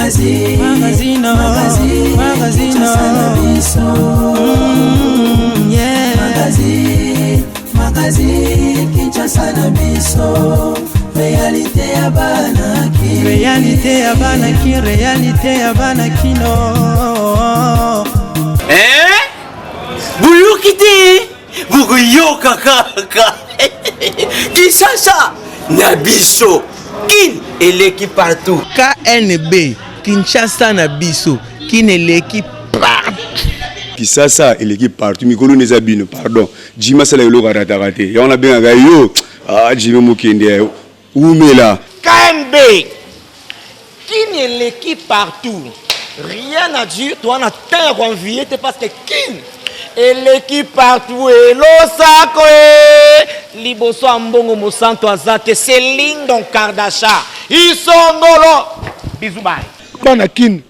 Magazine, magazine, magazine, magazine, Kinshasa na biso. Yeah. Magazine, magazine, Kinshasa na biso. Réalité ya bana Kin. Réalité ya bana Kin, réalité ya bana Kino. Eh? Boyoki te bokoyoka kaka Kinshasa na biso kin eleki partout KNB Kinshasa na biso kin eleki partout Kisasa eleki partout mikolo neza bino pardon Jimmy asala eloko arataka te yango nabengaka yo ah Jimmy mokende wumela KNB kin eleki partout rien à dire toa na temps ya koenvie te parce que kin eleki partout elosako e liboso ya mbongo mosantu aza te Céline Don Kardasha isongolo bisous bye bana kin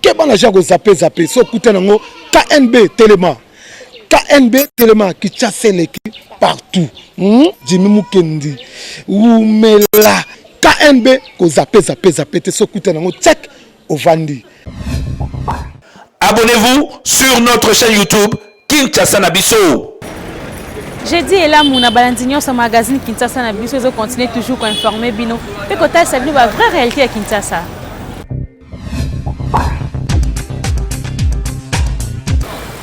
ke bana ja kozape zape so okuta nango knb telema knb telema kinshasa eleki partout jimi mukendi wumela knb kozape zape zape te so okuta nango check ovandi Abonnez-vous sur notre chaîne YouTube Kinshasa na biso. Jeudi elamu na balandi nyonso magazine Kinshasa na biso ezo continuer toujours ko informer bino pe kotalisa bino ba vraie réalité ya Kinshasa.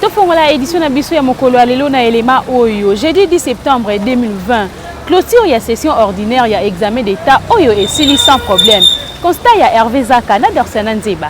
Tofongola édition na biso ya mokolo ya lelo na elema oyo jeudi 10 septembre 2020 clôture ya session ordinaire ya examen d'état oyo esili sans problème. Constat ya Hervé Zaka na Dorsana Nzeba.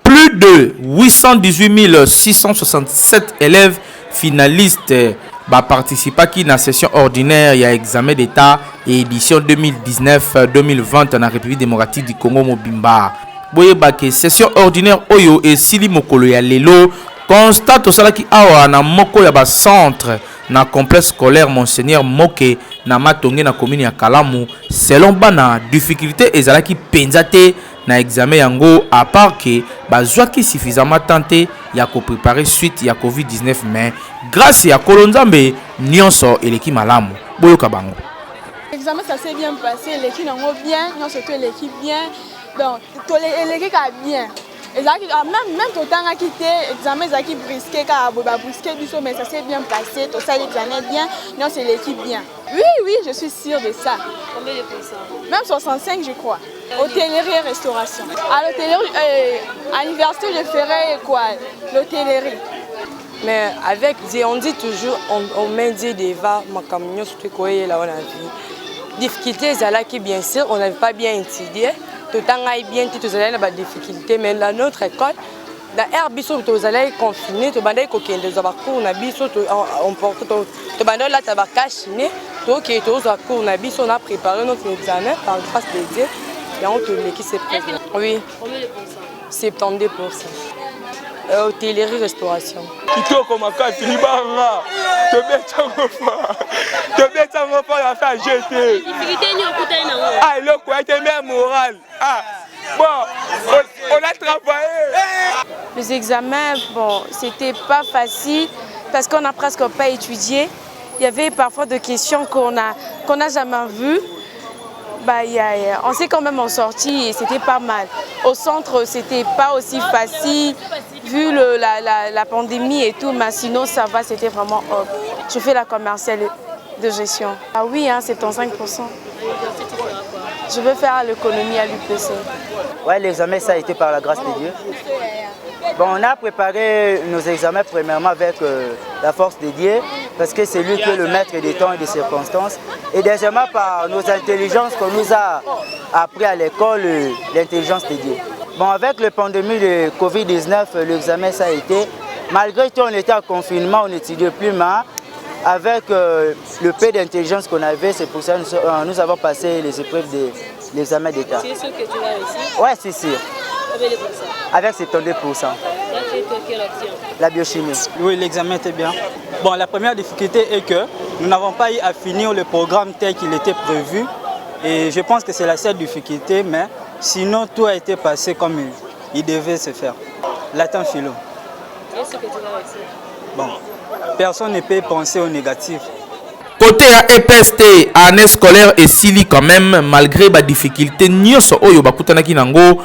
Plus de 818 667 élèves finalistes baparticipaki na session ordinaire ya examen d'état et édition 2019-2020 na République démocratique du Congo mobimba. Boyebake session ordinaire oyo esili mokolo ya lelo. Constat tosalaki awa na moko ya bacentre na complexe scolaire Monseigneur Moke na Matonge na commune ya Kalamu. Selon bana, difficulté ezalaki penza te na examen yango à part que bazwaki suffisamment temps te ya ko préparer suite ya Covid-19 mais grâce ya Kolo Nzambe nyonso eleki malamu. Boyoka bango. L'examen ça s'est bien passé, eleki nango bien, nyonso to eleki bien. Donc eleki kaka bien. Ezalaki même même totangaki te, examen ezalaki brusqué kaka boye ba brusqué biso mais ça s'est bien passé, tosali examen bien, nyonso eleki bien. Oui, oui, je suis sûre de ça. Combien de pourcents? Même 65, je crois. Hôtellerie et restauration. À l'hôtellerie, à l'université, je ferai quoi? L'hôtellerie. Mais avec Dieu, on dit toujours, on met Dieu devant, makambo nyonso tokoyela wana vie. Difficulté ezalaki bien sûr, on n'avait pas bien étudié. Totangaki bien te, tozalaki na ba difficulté, mais dans notre école, na air biso tozalaki confiné, tobandaki kokende kozwa ba cours na biso, tobandaki olata ba cache-nez, tokende tozwa cours na biso, on a préparé notre examen par grâce de Dieu. Yango toleki c'est prévu. Oui. 72%. Hôtellerie restauration. Kitoko makasi libanga tobetango fa tobetango fa ya fa jete. Difficulté nini okutani nango? Ah eloko ete mais moral. Ah bon, on a travaillé. Les examens, bon, c'était pas facile parce qu'on n'a presque pas étudié. Il y avait parfois des questions qu'on n'a jamais vues. Bah, on s'est quand même en sorti et c'était pas mal. Au centre, c'était pas aussi facile vu la pandémie et tout, mais sinon ça va, c'était vraiment hop. Je fais la commerciale de gestion. Ah oui, hein, 75%. Je veux faire l'économie à l'UPC. Ouais, l'examen, ça a été par la grâce de Dieu. Bon, on a préparé nos examens premièrement avec la force de Dieu, parce que c'est lui qui est le maître des temps et des circonstances. Et deuxièmement, par nos intelligences qu'on nous a appris à l'école, l'intelligence de Dieu. Bon, avec la pandémie de Covid-19, l'examen, ça a été. Malgré tout, on était en confinement, on n'étudiait plus, mais avec le peu d'intelligence qu'on avait, c'est pour ça que nous avons passé les épreuves de l'examen d'État. Tu es sûr que tu vas réussir? Ouais, c'est sûr. Combien de pourcents? Avec 72%. Donc, tu es quelle option? La biochimie. Oui, l'examen était bien. Bon, la première difficulté est que nous n'avons pas eu à finir le programme tel qu'il était prévu. Et je pense que c'est la seule difficulté, mais sinon tout a été passé comme il devait se faire. Latin philo. Est-ce que tu vas réussir? Bon, personne ne peut penser au négatif. Côté ya EPST, année scolaire esili quand même malgré ba difficulté nyonso oyo bakutanaki nango.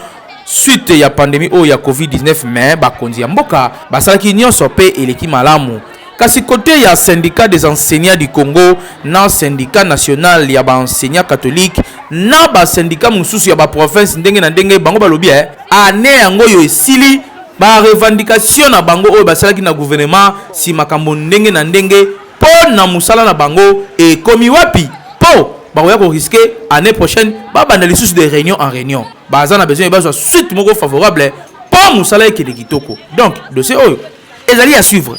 suite ya pandemie oyo ya Covid-19 mais bakonzi ya mboka basalaki nyonso mpe eleki malamu. Kasi kote ya syndicat des enseignants du Congo na syndicat national ya ba enseignants catholiques na ba syndicats mosusu ya ba provinces ndenge na ndenge, bango balobi eh, annee yango oyo esili ba revendications na bango oyo basalaki na gouvernement si makambo ndenge na ndenge mpo na mosala na bango ekomi wapi mpo bakoya ko risquer annee prochaine babanda lisusu de réunion en réunion. Baza na besoin bazwa suite moko favorable mpo mosala ekende kitoko. Donc dossier oyo ezali ya suivre.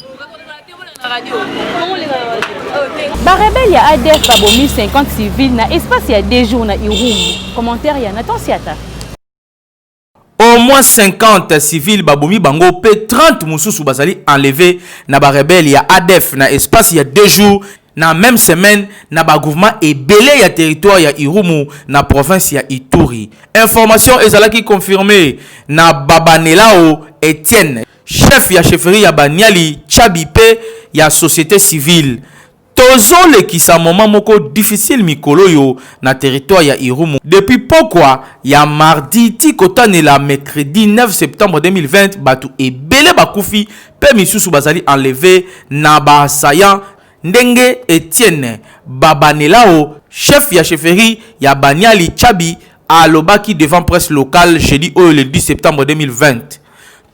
Ba rebelles ya ADF babomi 50 civils na espace ya 2 jours na Irumu. Commentaire ya Nathan Siata. Au moins 50 civils babomi bango pe 30 mosusu bazali enlever na ba rebelles ya ADF na espace ya 2 jours na même semaine na ba groupement ebele ya territoire ya Irumu na province ya Ituri. Information ezalaki confirmée na Babanelao Etienne, chef ya chefferie ya Baniali Chabi pe ya société civile. Tozolekisa moment moko difficile mikolo oyo na territoire ya Irumu depuis pokwa ya mardi ti kotanela mercredi 9 septembre 2020. Bato ebele bakufi pe misusu bazali enlever na ba assaillants, ndenge Etienne Babanelao, chef ya chefferie ya Baniali Chabi, alobaki devant presse locale jeudi oyo le 10 septembre 2020.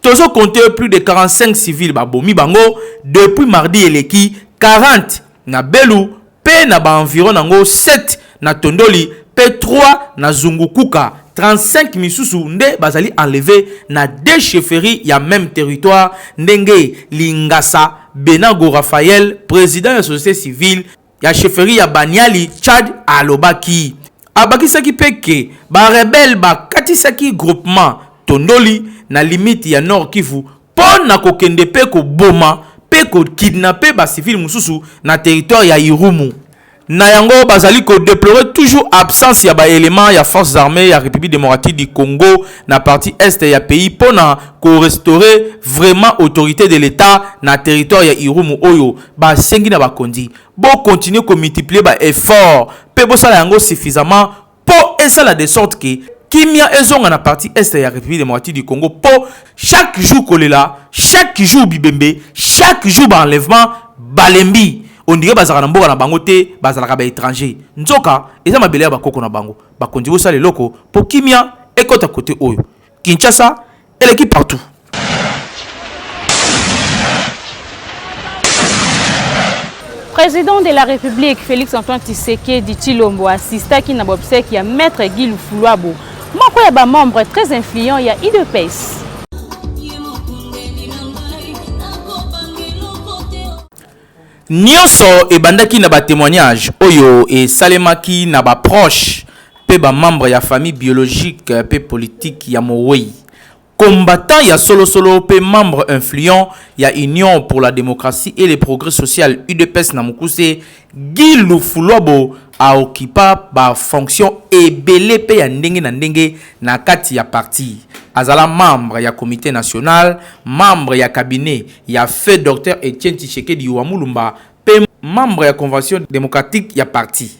Tozo compter plus de 45 civils babomi bango depuis mardi eleki, 40 na Belu pe na ba environ nango, 7 na Tondoli pe 3 na Zungukuka. 35 misusu nde bazali enlever na deux chefferies ya même territoire, ndenge Lingasa Benago Raphaël, président ya société civile ya chefferie ya Baniali Tchad, alobaki. Abakisaki mpe ke ba rebelles bakatisaki groupement Tondoli na limite ya Nord Kivu mpo na kokende mpe koboma mpe ko kidnapper ba civils mosusu na territoire ya Irumu. Na yango bazali ko deplorer toujours absence ya ba elements ya forces armees ya Republique democratique du Congo na partie est ya pays mpo na ko restaurer vraiment autorite de l'Etat na territoire ya Irumu oyo. Basengi na bakonzi bo continuer ko multiplier ba efforts mpe bosala yango suffisamment mpo esala de sorte que kimia ezonga na partie est ya Republique democratique du Congo, mpo chaque jour kolela, chaque jour bibembe, chaque jour ba enlèvement, balembi. On dirait bazalaka na mboka na bango te, bazalaka ba étranger. Nzoka eza mabele ya bakoko na bango. Bakonzi bosala eloko mpo kimia ekota kote oyo. Kinshasa eleki partout. Président de la République Félix Antoine Tshisekedi Tshilombo assistaki na obsèque ya Maître Guy Lufuluabo, moko ya ba membre très influent ya UDPS. Nyonso ebandaki na ba temoignages oyo esalemaki na ba proches mpe ba membres ya famille biologique mpe politique ya moweyi. Combattant ya solo solo mpe membre influent ya Union pour la democratie et le progrès social, udps na mokuse, Guy Lufuluabo a occupa ba fonctions ebele mpe ya ndenge na ndenge na kati ya parti. Azala membre ya comite national, membre ya cabinet ya feu Docteur Etienne Tshisekedi wa Mulumba mpe membre ya convention democratique ya parti.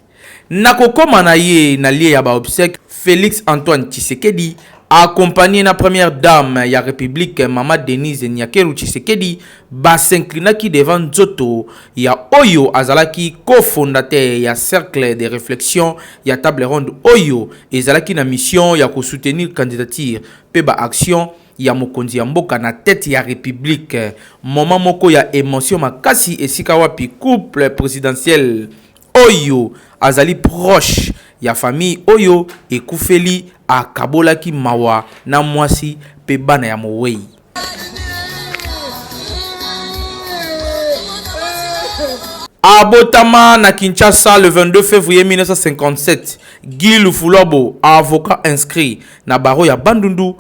Na kokoma na ye na lieu ya ba obsèques, Felix Antoine Tshisekedi, accompagné na première dame ya Republique Mama Denise Nyakeru Tshisekedi, ba s'inclinaki devant nzoto ya oyo azalaki co-fondateur ya cercle de reflexion ya table ronde oyo ezalaki na mission ya ko soutenir candidature mpe ba actions ya mokonzi ya mboka na tete ya Republique. Moment moko ya emotion makasi esika wapi couple presidentiel oyo azali proche ya famille oyo ekufeli akabolaki mawa na mwasi mpe bana ya moweyi. Abotama na Kinshasa le 22 février 1957, Guy Lufulwabo, avocat inscrit na barreau ya Bandundu,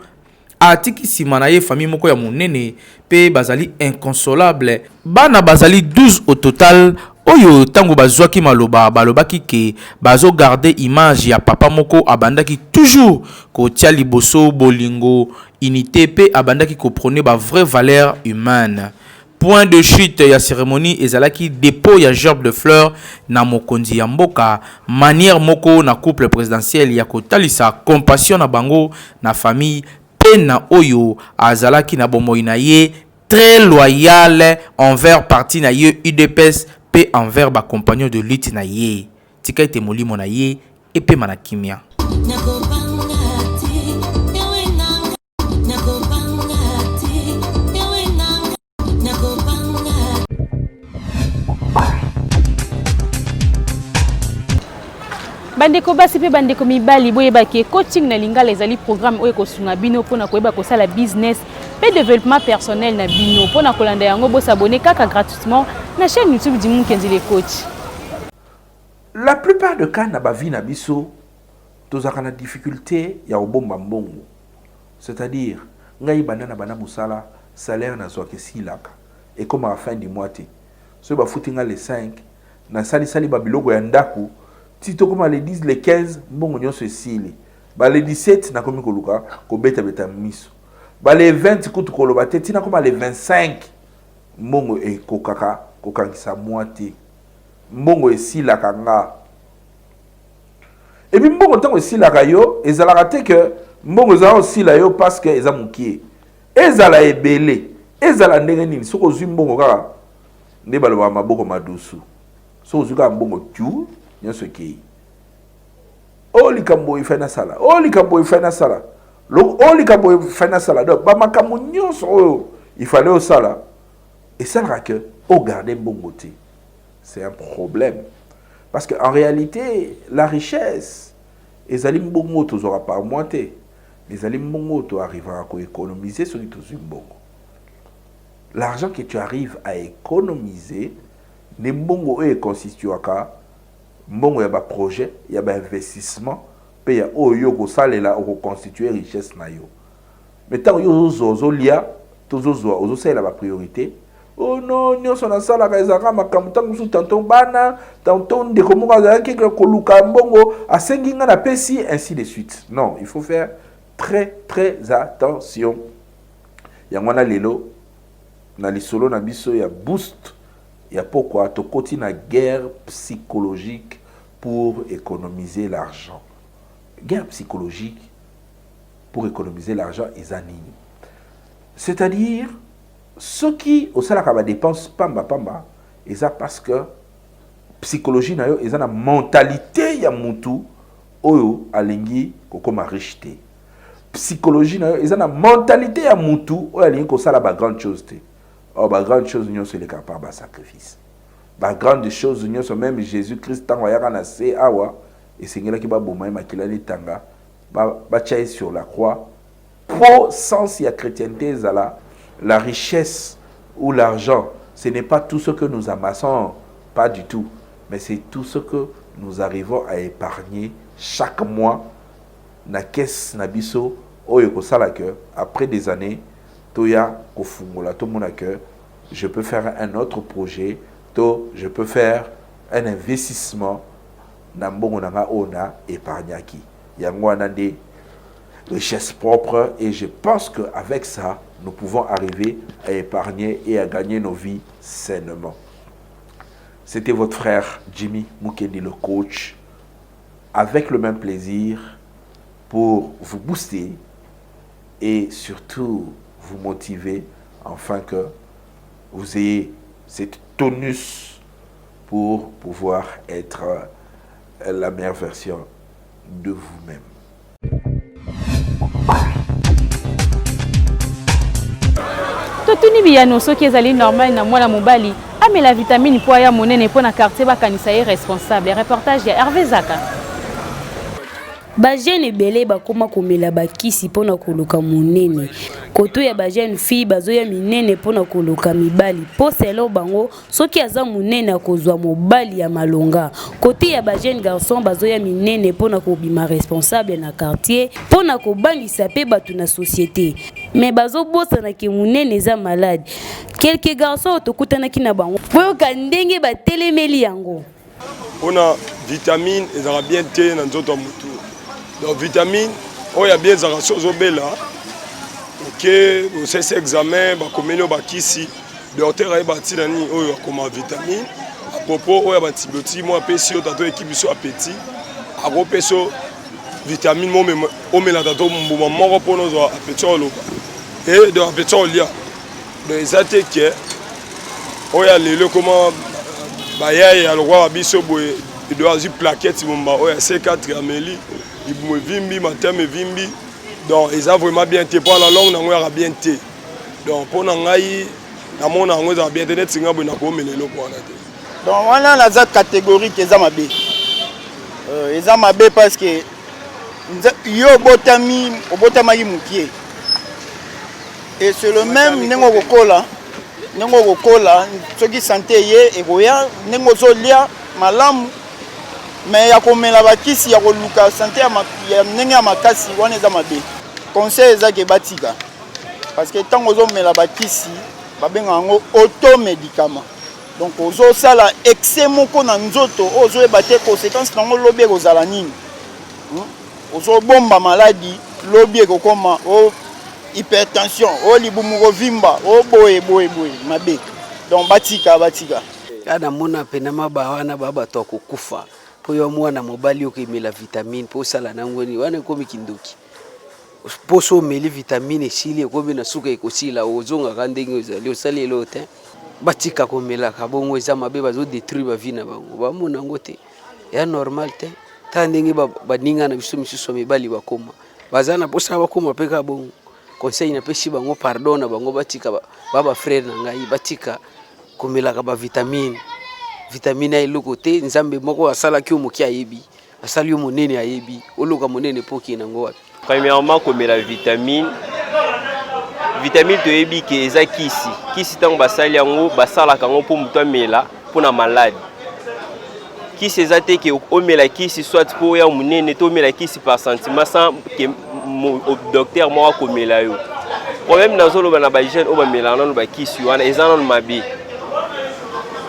atiki nsima na ye famille moko ya monene mpe bazali inconsolable. Bana bazali 12 au total oyo ntango bazwaki maloba balobaki ke bazo garder image ya papa moko abandaki toujours kotia liboso bolingo, unite mpe abandaki ko prôner ba vraies valeurs humaines. Point de chute ya ceremonie ezalaki depot ya gerbe de fleurs na mokonzi ya mboka, manière moko na couple presidentiel ya kotalisa compassion na bango na famille mpe mpe na oyo azalaki na bomoi na ye très loyal envers parti na ye udps mpe envers ba compagnons de lutte na ye. Tika ete molimo na ye epema na kimia. Bandeko basi mpe bandeko mibali, boyeba ke coaching na lingala ezali programme oyo ekosunga bino mpona koyeba kosala business mpe développement personnel na bino. Mpona kolanda yango, bosabone kaka gratuitement na chaîne YouTube du Mukendi le coach. La plupart de cas na ba vie na biso tozalaka na difficulte ya kobomba mbongo c'est à dire ngai banda na banda musala salaire nazwaka esilaka ekomaka fin du mois te soki bafuti ngai le 5 nasali sali ba biloko ya ndaku ti tokoma le 10 le 15 mbongo nyonso esili ba le 17 nakomi koluka kobeta beta miso ba le 20 kutu koloba te ti nakoma le 25 mbongo ekokaka kokangisa mois te mbongo esilaka nga epuis mbongo ntango esilaka yo ezalaka te ke mbongo ezalaka kosila yo parce que eza mokie ezala ebele ezala ndenge nini soki ozwi mbongo kaka nde balobaka maboko madusu soki ozwi kaka mbongo tu nyonso ekei oyo likambo oyo ifai nasala oyo likambo oyo ifai nasala oyo likambo oyo ifai nasala donc bamakambo nyonso oyo ifale osala esalaka ke ogarde mbongo te c'est un problème parce que en réalité la richesse ezali mbongo oyo tozwaka par mois te mais ezali mbongo oyo toarrivaka koéconomiser soki tozwi mbongo l'argent que tu arrives à économiser nde mbongo oyo econstituaka mbongo ya baprojet ya bainvestissement mpe ya oyo yo okosalela okoconstitue richesse na yo Mais ntango yo ozozwa ozolia to ozozwa ozosalela ba priorité oh non nyonso nasalaka ezalaka makambo ntango mosusu tanto bana tanto ndeko moko azalaki koluka mbongo asengi ngai napesi ainsi de suite non il faut faire très très attention yango wana lelo na lisolo na biso ya boost ya pokwa tokoti na guerre psychologique pour économiser l'argent guerre psychologique pour économiser l'argent eza nini c'est-à-dire soki osalaka ba dépenses pamba pamba eza parce que psychologie na yo eza na mentalité ya mutu oyo alingi kokoma riche te psychologie na yo eza na mentalité ya mutu oyo alingi kosala ba grande chose te or ba grande chose nyonso elekaka par ba sacrifice ba grande chose nyonso même jésus christ ntango ayaka na se awa esengelaki baboma ye makila netanga batia ye sur la croix po sens ya chrétienté ezala la richesse ou l'argent ce n'est pas tout ce que nous amassons pas du tout mais c'est tout ce que nous arrivons à épargner chaque mois na caisse na biso oyo ekosala que après des années toya kofungola tomona que je peux faire un autre projet to je peux faire un investissement na mbongo na nga oyo na épargnaki yango wana nde richesse propre et je pense que avec ça nous pouvons arriver à épargner et à gagner nos vies sainement. C'était votre frère Jimmy Mukendi le coach avec le même plaisir pour vous booster et surtout vous motiver afin que vous ayez cette tonus pour pouvoir être la meilleure version de vous-même. Totuni biyano soki ezali normal na mwana mobali amela vitamine mpo aya monene mpo na quartier bakanisa ye responsable. Reportage ya Hervé Zaka. Ba jeunes ebele bakoma komela ba kisi pona koluka munene. Koto ya ba jeunes filles bazoya minene pona koluka mibali po selon bango soki aza munene akozwa mobali ya malonga. Kote ya ba jeunes garçons bazoya minene pona kobima responsable na quartier pona kobangisa pe batu na societe. Mais bazobosana ke munene eza malade. Quelques garçons oyo tokutanaki na bango boyoka ndenge batelemeli yango. Pona vitamine ezalaka bien te na nzoto ya mutu. Donc vitamine oyo ya bien ezalaka soki ozobela oke osalisi examen bakomeli yo bakisi docteur ayeba ntina nini oyo akoma vitamine apropos oyo ya baantibiotique mwa apesi yo tato ekipe biso appetit akopesa yo. vitamine mo omelaka to mbuma moko mpona ozwa apeti ya koloba e donc apeti ya kolia donc eza te ke oyo ya lelo ekoma bayaye ya lokola biso boye do azwi plaquette momba oyo ya c4 ameli libumu evimbi mateme evimbi donc eza vraiment bien te mpo ala longue nango yaka bien te donc mpo na ngai namona yango ezala bien te neti ngai boye nakomela eloko wana te donc wana naza catégorique eza mabe euh, eza mabe parce que yo obotami obotamaki mokie et c'est le même ndenge okokola ndenge okokola soki sante eye ekoya ndenge ozolia malamu me ya komela bakisi ya koluka sante ya ndenge ya makasi wana eza mabe conseil eza ke batika parce que ntango ozomela bakisi babengaka yango auto médicament donc ozosala excès moko na nzoto oyo ozoyeba te conséquence nango lobi ekozala nini hmm? ozobomba maladi lobi ekokoma o hypertension o libumu kovimba o boye boye boye mabe donc batika batika Nga namona pena maba wana ba bato ya kokufa mpo yo mwana mobali okemela vitamine mpo osala nango nini wana ekomi kindoki mpo so omeli vitamine esili ekomi na suka ekosila ozongaka ndenge ozali osali eloko te batika komelaka bongo eza mabe bazodetruire bavi na bango bamona yango te ya normal te tala ndenge baninga na biso misusu ya mibali bakoma baza na mposa bakoma mpe kaka bongo conseil napesi bango pardon na bango batika ba ba frère na ngai batika komelaka ba vitamine vitamine ya eloko te nzambe moko asalaki yo moke ayebi asali yo monene ayebi oluka monene mpo okende yango wapi Premièrement, komela vitamine. Vitamine toyebi ke eza kisi. Kisi ntango basali yango, basalaka yango mpo moto amela mpo na malade. Kisi eza te ke omela kisi soit mpo oya monene to omela kisi par sentiment sans ke docteur moko akomela yo. Problème nazoloba na ba jeunes oyo bamelaka nano bakisi wana eza nano mabe.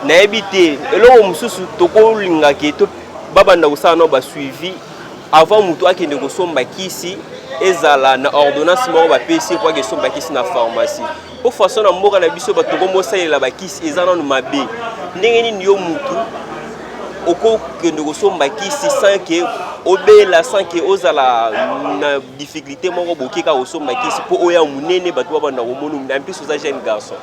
Nayebi te eloko mosusu tokolinga ke to babanda kosala nano ba suivi avant moto akende kosomba kisi ezala na ordonnance moko bapesi ye mpo ake somba kisi na pharmacie mpo façon na mboka na biso bato tokomosalela bakisi eza nanu mabe ndenge nini yo mutu okokende kosomba kisi sans ke obela sans ke ozala na difficulté moko boke kaka kosomba kisi mpo oya monene bato babanda komona en plus oza jeune garçon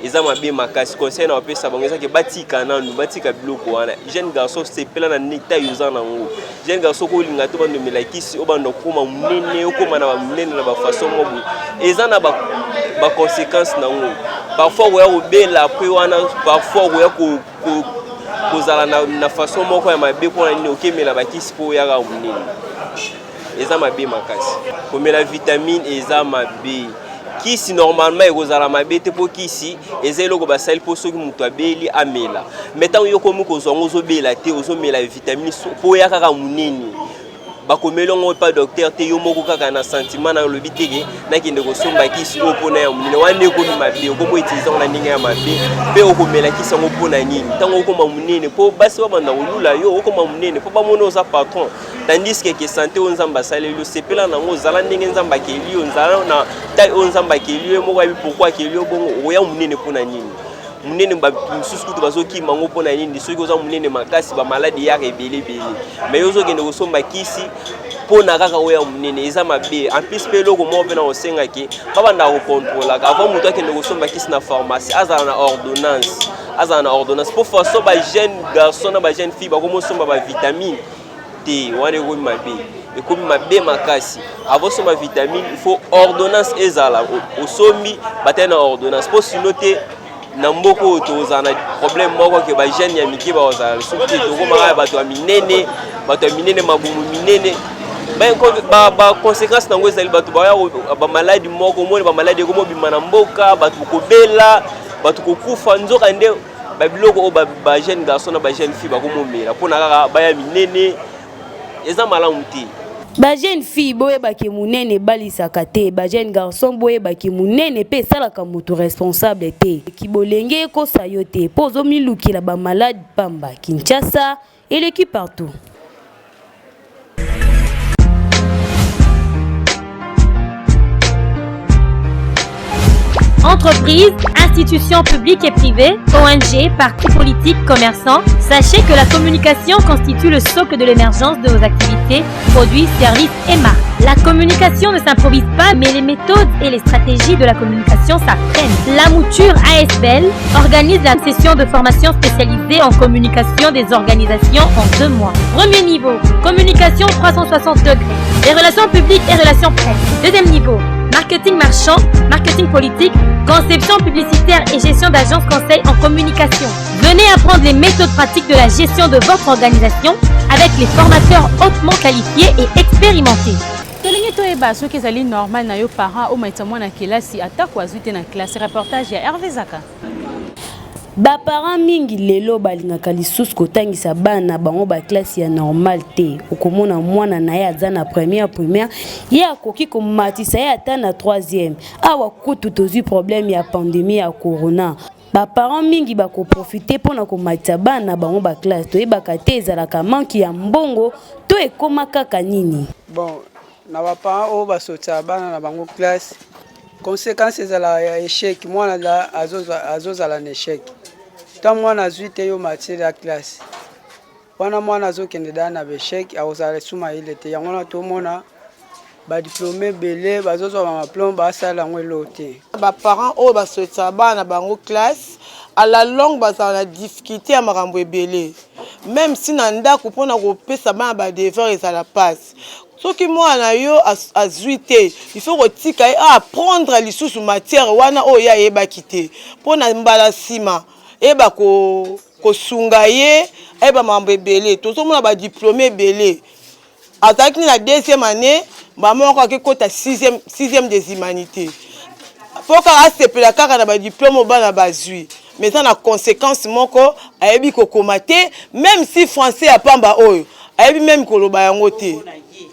eza mabe makasi conseil na bapesa bango eza ke batika nanu batika biloko wana jeune garçon sepela na taille oza nango jeune garçon kolinga te obanda omela kisi obanda okoma monene okoma na monene na bafaçon moko boye eza na baconséquence ba nango parfois okoya kobela apres wana parfois okoya kozala na, na façon moko ya mabe mpona nini okemela bakisi mpo oyaka monene eza mabe makasi komela vitamine eza mabe kisi normalement ekozala mabe te mpo kisi eza eloko basali mpo soki moto abeli amela mai ntango yo okomi kozwa yango ozobela te ozomela vitamine mpo oya kaka monene bakomeli yango epa docteur te yo moko kaka na sentiment na olobi te ke nakende kosomba kisi oyo mpona ya monene wana ekomi mabe okomi utilize yango na ndenge ya mabe mpe okomela kisi yango mpo na nini ntango okoma monene mpo basi babanda kolula yo okoma monene mpo bamona oza patron tandis que ke sante oyo nzambe asaleli yo sepela na yango zala ndenge nzambe akeli yo zala na taille oyo nzambe akeli yo moko ayebi pourquoi akeli yo bongo okoya monene mpo na nini monene mosusu kutu bazokima yango mpo na nini soki oza monene makasi bamaladi eyaka ebele ebele mai yo ozokende kosomba kisi mpo na kaka oyo ya monene eza mabe en plus mpe eloko moko mpe na kosengaki babanda kokontrolaka avant moto akende kosomba kisi na pharmacie azala na ordonnance azala na ordonnance mpo façon ba jeune garçon na ba jeune fille bakomosomba bavitamine te wana ekomi mabe ekomi mabe makasi avant osomba vitamine il faut ordonnance ezala osombi batali na ordonnance mpo sino te na mboka oyo tozala na problème moko ke bajeune ya mike bakozala lisusu te tokomaka ya bato ya minene bato ya minene mabumu minene baconséquence nango ezali bato baya bamaladi moko omoni bamaladi ekomobima na mboka bato kobela bato kokufa nzoka nde babiloko oyo ba jeune garçon na ba jeune fille bakomomela mpona kaka baya minene eza malamu te ba jeune fille boyebaki monene ebalisaka te ba jeune garçon boyebaki monene mpe esalaka moto responsable te kibolenge ekosa yo te mpo ozomilukela bamalade pamba kinshasa eleki partout Entreprises, institutions publiques et privées, ONG, partis politiques, commerçants, sachez que la communication constitue le socle de l'émergence de vos activités, produits, services et marques. La communication ne s'improvise pas, mais les méthodes et les stratégies de la communication s'apprennent. La mouture ASBL organise la session de formation spécialisée en communication des organisations en deux mois. Premier niveau, communication 360 degrés, les relations publiques et relations presse. Deuxième niveau, marketing marchand, marketing politique, conception publicitaire et gestion d'agences conseil en communication. Venez apprendre les méthodes pratiques de la gestion de votre organisation avec les formateurs hautement qualifiés et expérimentés. tolingi toyeba soki ezali normal na yo parent omaitisa mwana kelasi atako azwi te na classe reportage ya herve zaka Ba parents mingi lelo balingaka lisusu kotangisa bana na bango ba classe ya normal te. Okomona mwana na ye aza na première primaire, ye akoki komatisa ye ata na troisième. Awa kutu tozwi problème ya pandemie ya corona. Ba parents mingi bako profiter mpo na komatisa bana na bango ba classe. Toyebaka te ezalaka manque ya mbongo to ekoma kaka nini. Bon, na ba parents oyo basotisaka bana na bango classe Consequence ezalaka ya echec, mwana azozala na echec. Ntango mwana azwi te yo matière ya classe wana mwana azokende da na baechec, akozala lisusu mayele te. Yango wana tomona badiplome ebele bazozwa bamaplome basala yango eloko te. Baparent oyo basotisaka bana na bango classe à la longue bazala na difficulté ya makambo ebele, meme si na ndako mpona kopesa bana badevoir ezala mpasi. Soki mwana na yo azui te, il faut kotika ye a apprendre lisusu matière wana oyo ye ayebaki te mpo na mbala nsima eyeba kosunga ye ayeba makambo ebele. Tozomona ba diplome ebele azalaki na deuxième année, mbala moko ake kota sixième des humanités mpo kaka asepela kaka na ba diplome oyo bana bazwi, mais eza na conséquence moko ayebi kokoma te, même si français ya pamba oyo ayebi meme koloba yango te,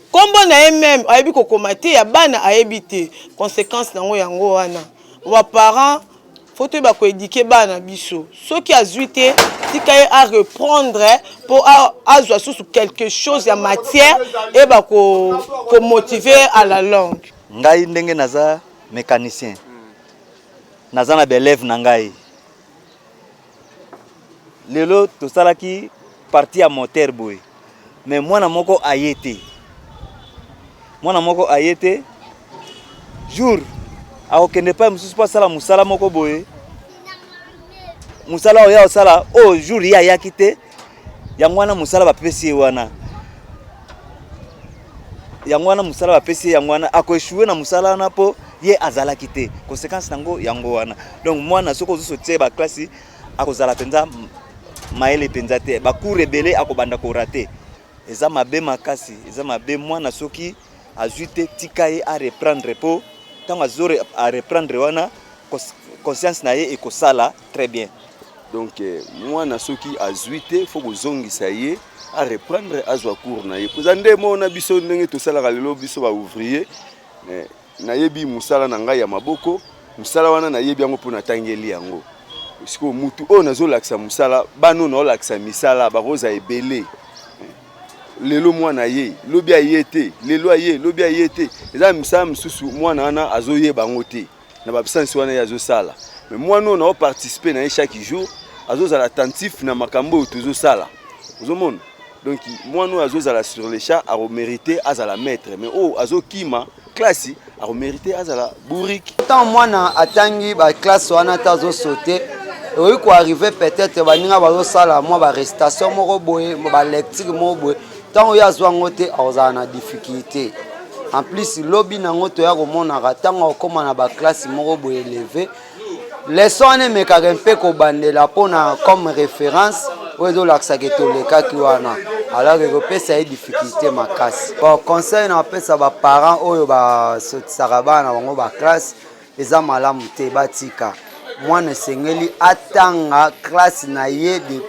nkombo na ye meme ayebi kokoma te, ya bana ayebi te. Conséquence nango yango wana. Baparent faut toyeba koéduquer bana na biso. Soki azwi te, tika ye areprendre mpo azwa susu quelque chose ya matière eyeba komotiver à la longue. Ngai ndenge naza mécanicien, naza na baélève na ngai. Lelo tosalaki partie ya moteur boye, mais mwana moko aye te, mwana moko aye te. Jour akokende epai mosusu mpo asala mosala moko boye, mosala oyo ya kosala oyo jour ye ayaki te, yango wana mosala bapesi ye wana, yango wana mosala bapesi ye yango wana akoechoue na mosala wana mpo ye azalaki te. Conséquence nango yango wana. Donc mwana soki ozosotie baklasi akozala mpenza mayele mpenza te, bacours ebele akobanda korate. Eza mabe makasi, eza mabe. Mwana soki azwi te, tika ye areprendre, mpo ntango azo areprendre wana conscience na ye ekosala très bien. Donc mwana soki azwi te, fo kozongisa ye areprendre, azwa cours na ye. Poza nde mona biso ndenge tosalaka lelo, biso ba ouvrier, nayebi mosala na ngai ya maboko, mosala wana nayebi yango mpo natangeli yango. Sikoyo mutu oyo nazolakisa mosala, bana oyo naolakisa misala bakozala ebele. Lelo mwana ye, lobi aye te, lelo aye, lobi aye te. Eza misala mosusu mwana wana azoyeba yango te na baabsence wana ye azosala. Mais mwana oyo naoparticipe na ye chaque jour, azozala attentif na makambo oyo tozosala, ozomona. Donc mwana oyo azozala sur le champ akomérite azala maître, mais oyo azokima classe akomérite azala bourrique. Ntango mwana atangi baklasse wana te, azosaute, ekoki koarrive peut-être baninga bazosala mwa barestation moko boye, balecture moko boye, ntango ye azwa yango te, akozala na difficulté. En plus lobi nango toya komonaka ntango akokóma na baklasse moko boye eleve, leçon wana emekaka mpe kobandela mpona comme référence oyo ezolakisaka tolekaki wana, alors ekopesa ye difficulté makasi. Bon, conseil na bapesa baparent oyo basotisaka bana na bango baklasse, eza malamu te, batika. Mwana esengeli atanga classe na ye de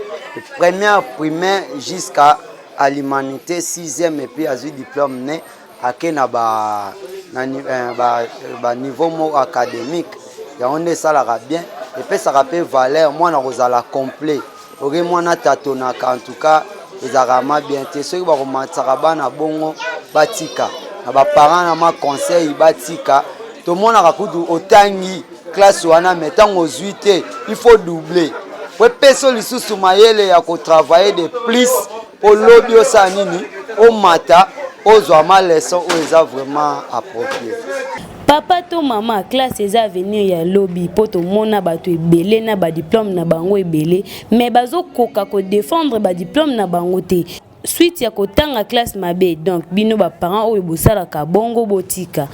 première primaire jusqu'à à l'humanité sixième, et puis azwi diplôme ne ake na ba na ba, ba niveau moko académique. Yango nde esalaka bien, epesaka mpe valeur mwana kozala complet. Oke mwana tatonaka, en tout cas ezalaka ma bien te soki bakomatisaka bana bongo. Batika na baparent na ma conseil, batika. Tomonaka kutu otangi classe wana mais ntango ozwi te il faut doubler po epesa lisusu mayele ya kotravailler de plus mpo lobi osala nini omata ozwa ma leçon oyo eza vraiment approprié. Papa to mama, classe eza avenir ya lobi po tomona bato ebele na ba diplome na bango ebele mais bazokoka ko defendre ba diplome na bango te suite ya kotanga classe mabe. Donc bino ba parents oyo bosalaka bongo, botika.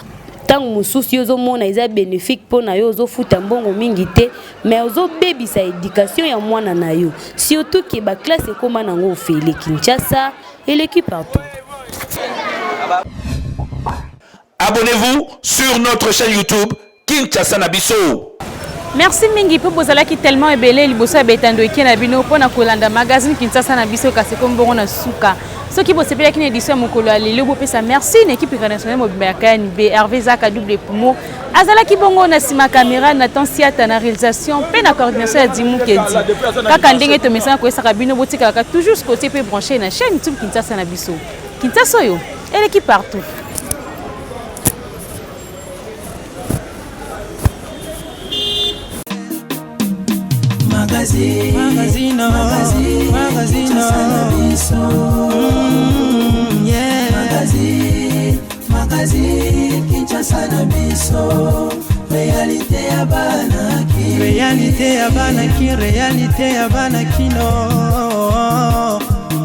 Ntango mosusu yo ozomona eza bénéfique mpo na yo, ozofuta mbongo mingi te, mais ozobebisa éducation ya mwana na yo, surtout ke baklasse ekóma nango ofele. Kinshasa eleki partout. Abonnez-vous sur notre chaîne YouTube Kinshasa Nabiso. Merci mingi mpo bozalaki tellement ebele liboso ya betando eke na bino mpo na kolanda magazine Kinshasa na biso. Kasi kombongo na suka, soki bosepelaki na édition ya mokolo ya lelo, bopesa merci na équipe internationale mobimba ya KNB. Hervé Zaka double poumon azalaki bongo na nsima caméra, Nathan Siata na réalisation mpe na coordination ya Dimu Kedi. Kaka ndenge tomesana koyesaka bino, botikalaka toujours scotché mpe branché na chaîne YouTube Kinshasa na biso. Kinshasa oyo eleki partout. Magazine, magazine, magazine, magazine, yeah. Magazine, magazine, Kinshasa na biso. Réalité ya bana ki. Réalité ya bana ki, réalité ya bana kino.